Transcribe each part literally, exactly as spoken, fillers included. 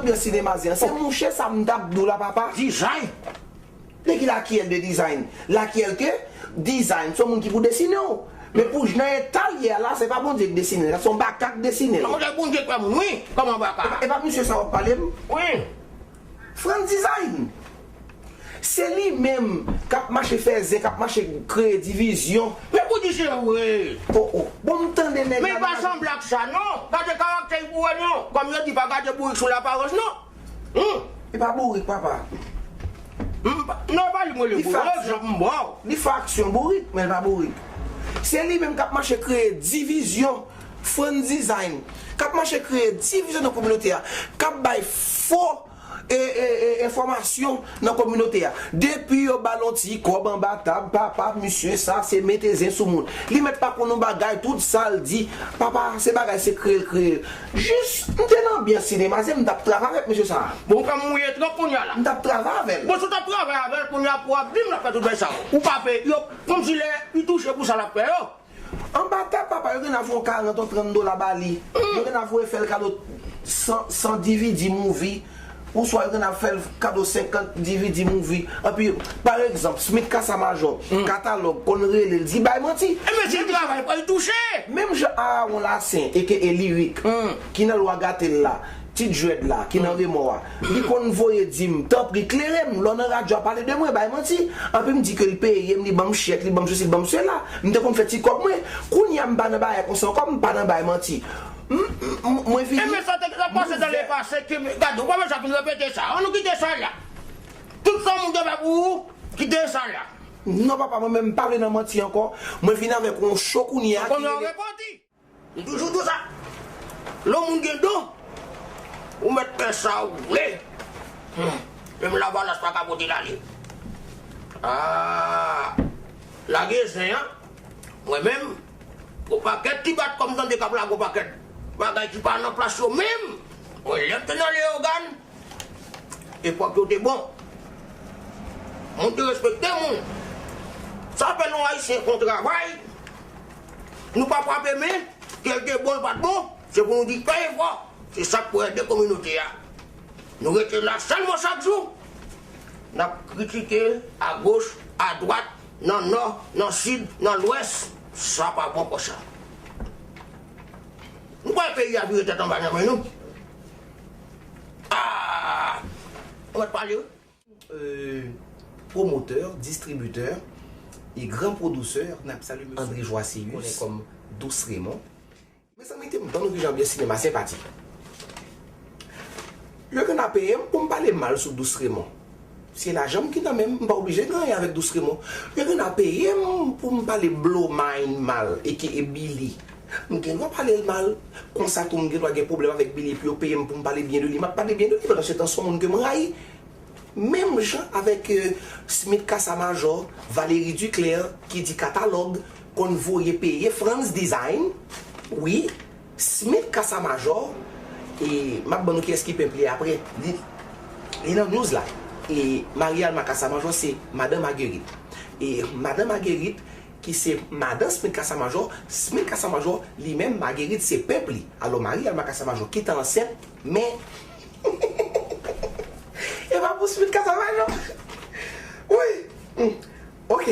Nan sinema zen an. Se mouche sa m t ap di w la, papa. Design. De ki la kiyèl de design? La kiyèl ke design, se yon moun ki pou desine w. Men pou j nan eta l ye a la, se pa Bondye k desine l, se yon baka k desine l. Nan Bondye, Bondye k fè moun, wi. Kòman baka? E pa, e pa misye sa w ap pale m? Wi. Frantz Design. Se li menm k ap mache fè zen, k ap mache kreye divizyon. Men pou di se vre. Oh, oh. Bon, m tande nèg la. Men pa sanble ak sa, non. Gade karaktè li pou wè, non. Kòm yo di, pa gade bourik sou laparans, non. Hmm. Li pa bourik, papa. M pa, non, pa li mwen le bourik. Egzanp m ba w. Li fè aksyon bourik, men li pa bourik. Se li menm k ap mache kreye divizyon, Frantz Design. K ap mache kreye divizyon nan kominote a. K ap bay fo e, e, e, enfòmasyon nan kominote a. Depi yo ba l yon ti kòb anba tab, papa, misye sa se mete zen sou moun. Li mèt pa konn yon bagay, tout sa l di, papa, se bagay se kreye l kreye l. Jis, m te nan anbyans sinema zen, m t ap travay avèk mesye sa a. Bon, ou ka mouye twòp kounye a la. M t ap travay avè l. Bon, si w t ap travay avè l, kounye a pou w ap di m l ap fè tout bagay sa yo. Ou pa peye yo, kòmsi lè li touche pou sa l ap fè yo. Anba tab, papa, yo genlè voye karant ou trant dola ba li. Yo genlè voye fè l kado san, san D V D movie. Oswa yo genlè fè l kado senkant D V D movie. Anpi, pa egzanp, Smith Casamajò, katalòg, konn rele l, di bay manti. E mesye travay pa l touche. Menm jan Aaron Lassaint, aka Lyric, ki nan lwa gate l la, ti djwèd la, ki nan remò a, li konn voye di m, tanpri, klere m, lè w nan radyo a pale de mwen, bay manti. Anpi m di ke l peye m, li ban m chèk, li ban m sesi, li ban m sela. M te konn fè ti kòb mwen. Kounye a m pa nan bagay konsa ankò, m pa nan bay manti. M, m, m, mwen vini. E men sa te gentan pase dan lepase, ke, gade, ou pa bezwen vin repete sa. Ann nou kite sa la. Tout sa moun te fè pou ou, kite sa la. Non, papa, mwen menm m pa vle nan manti ankò. Mwen vin avèk yon cho kounye a. Kounye a ki rele repoti. M toujou di w sa. Lè yon moun gen don, ou mèt fè sa ou vle. Hmm. Menm lavalas pa ka pote l ale. Ah, lage zen an. Mwen menm, gwo pakèt ti bat kò m tande k ap lage yon pakèt bagay ki pa nan plas yo menm. Mwen, lè m te nan Leyogàn, epòk yo te bon. Moun te respekte moun. Sa fè lè yon Ayisyen fè yon travay, nou pa frape men, ke l te bon, l pa t bon, se pou nou di fè efò. Se sa k pou ede kominote a. Nou rete la sèlman chak jou. N ap kritike agoch, adwat, nan nò, nan sid, nan lwès. Sa pa bon konsa. Nou pa wè peyi a vire tèt anba nan men nou. Ah! Ou mèt pale, wi. Euh, promoteur, distributeur et grand producteur, n ap salye mesye André Joasius, konnen kòm Douce Raymond. Mezanmi, te m ban nou kijan byen sinema senpati. Yo genlè peye m pou m pale mal sou Douce Raymond. Se lajan m ki nan men m, m pa oblije gen anyen avèk Douce Raymond. Yo genlè peye m pou m pale Blow Mind mal, aka Billy. M gen dwa pale l mal. Konsa tou, m gen dwa gen pwoblèm avèk Billy, epi yo peye m pou m pale byen de li. M ap pale byen de li, pandan se tan, se yon moun ke m rayi. Menm jan avèk, euh, Smith Casamajò, Valérie Duclair, ki di katalòg, konn voye peye Frantz Design, wi, Smith Casamajò, e m ap ban nou kiyès ki pèp li apre, li, li nan news la. E Marie Alma Casamajò se madan Marguerite. E madan Marguerite, ki se madan Smith Casamajò, Smith Casamajò, li menm, Marguerite se pèp li. Alò, Marie Alma Casamajò ki te ansent, men E pa pou Smith Casamajò. Wi. Hmm. Ok.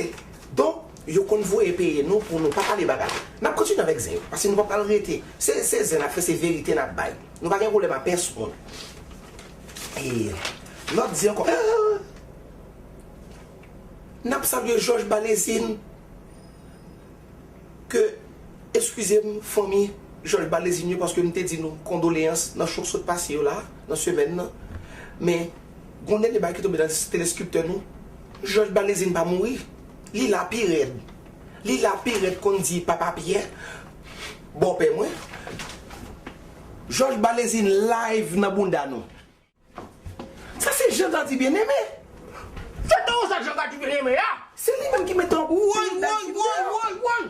Donk, yo konn voye peye nou pou nou pa pale bagay. N ap kontinye avèk zen yo, paske nou pa pral rete. Se, se zen n ap fè, se verite n ap bay. Nou pa gen pwoblèm a pèsonn. E lòt di ankò, n ap salye Jòj Balezin. Ke, eskize m, fanmi Jòj Balezin yo, paske m te di nou kondoleyans nan chòk sot pase yo la, nan semèn nan. Men, gon dènye bagay ki tonbe nan teleskriptè nou. Jòj Balezin pa mouri. Li la pi rèd. Li la pi rèd konn di Papa Pyè, bòpè mwen. Jòj Balezin live nan bounda nou. Sa se Jean Gardy Bien-Aimé. Se toro sa Jean Gardy Bien-Aimé a. Se li menm ki mete yon pil bèl video. Woy, woy, woy, woy.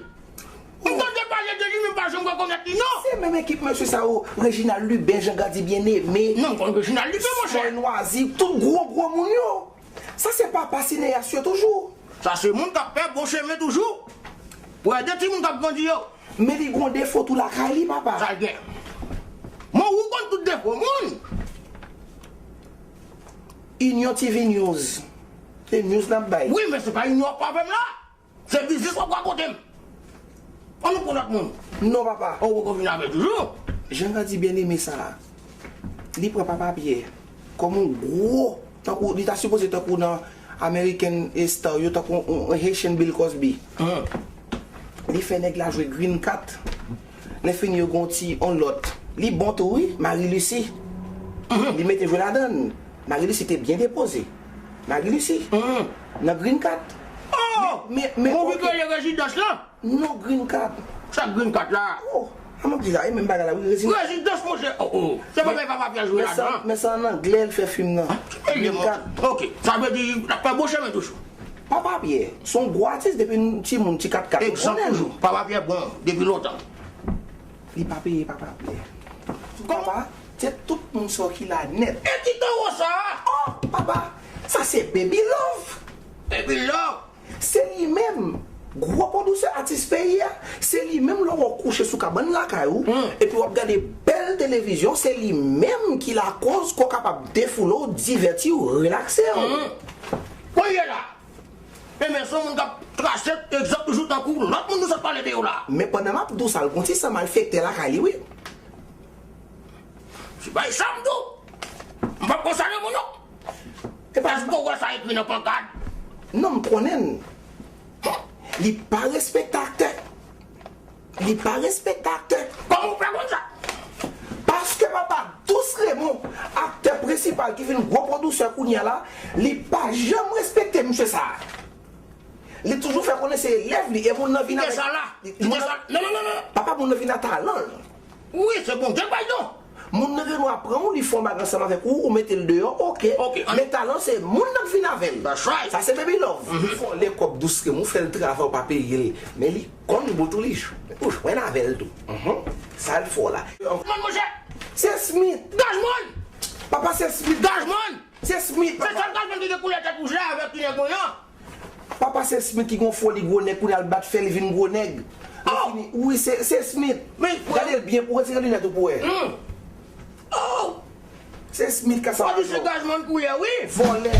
M tande pale de li, men m pa janm rekonèt li, non. Se menm ekip mesye sa yo, Reginald Lubin, Jean Gardy Bien-Aimé. Non, m konn Reginald Lubin, monchè. Foy Nwazip, tout gwo, gwo moun yo. Sa se papa sineyas yo toujou. Sa se moun k ap fè bon chemen toujou. Pou ede timoun k ap grandi yo. Men li gon defo tou lakay li, papa. Sa l gen. Mwen, ou konn tout defo moun. Inyon TV News. Se news n ap bay. Wi, men se pa inyon w ap avè m la. Se biznis w ap rakonte m. An nou pran lòt moun. Non, papa. Ou poko vin avè toujou. Jan Gady byeneme sa a, li pran papa Pyè kòm yon gwo, tankou, li ta sipoze tankou nan American Star yo, tankou yon, yon Haitian Bill Cosby. Li fè nèg la jwe Green Cat. Lè fini yo gon ti on lòt. Li bon tou wi, Marie Lucie. Li mete jwe ladann. Marie Lucie te byen depoze. Marie Lucie. Nan Green Cat. Oh! Men men Ou ok. Vin rele rezidans lan? Non, Green Cat. Sa Green Cat la? Oh, a m ap di la, e menm bagay la wi, rezidans. Rezidans, monchè. Oh, oh. Se pa bagay papa Pyè jwe Men sa ladan. Men sa an anglè l fè fim nan. Green Cat. Ok, sa vle di l ap fè bon chemen toujou. Papa Pyè se yon gwo atis depi n timoun, ti katkat. Ou Egzanp konnen l. Toujou. Papa Pyè bon depi lontan. Li pa peye papa Pyè. Papa, se tout moun sa ki la nèt. E ki towo sa? Oh, papa, sa se Baby Love. Baby Love. Se li menm, gwo pwodisè atis peyi a. Se li menm lè w kouche sou kabann lakay ou, epi w ap gade bèl televizyon, se li menm ki lakoz ke w kapab defoule w, divèti w, relakse w. Kounye la. Enben, se yon moun k ap trase egzanp toujou tankou lòt moun nou sot pale de yo la. Men pandan m ap di w sa, l gon ti san malfektè lakay li wi. Se bay sa m di w. M p ap konsa nan moun non. E pa Èske w wè sa ekri nan pankad? Non, m konnen l. Li pa respekte aktè. Li pa respekte aktè. Kòman w fè konn sa? Paske papa, Dous Raymond, aktè prensipal ki vin gwo pwodisè kounye a la, li pa janm respekte misye sa. Li toujou fè konnen se elèv li, e moun nan vin Kite avèk sa la. Kite sa la. Non, non, non, non. Papa, moun nan vin ak talan l. Wi, se Bondye k bay don. Moun nan gen dwa pran ou, li fè yon bagay ansanm avèk ou, ou mete l deyò, oke. Oke, an- Men talan se moun nan k vin avè l. That's right. Sa se Baby Love. Vòlè kòb Dous Raymond, ou fè l travay, ou pa peye l. Men li konn bout ou li. Ou jwenn avè l tou. Mhm. Sa l fè w la. Gazman, monchè. Se Smith. Gazman. Papa, se Smith. Gazman. Se Smith, Se papa. sèl Gazman ki gen koulè tèt wouj la avèk ki nèg mwen an. Papa, se Smith ki gon foli gwo nèg, kounye a l bat fè li vin gwo nèg. Lè Oh! Fini. Wi, se se Smith. Men, Gade l byen pou retire linèt ou pou wè. Oh! Se Smith ka sa. Ou di se Gazman koulè, wi. Vòlè.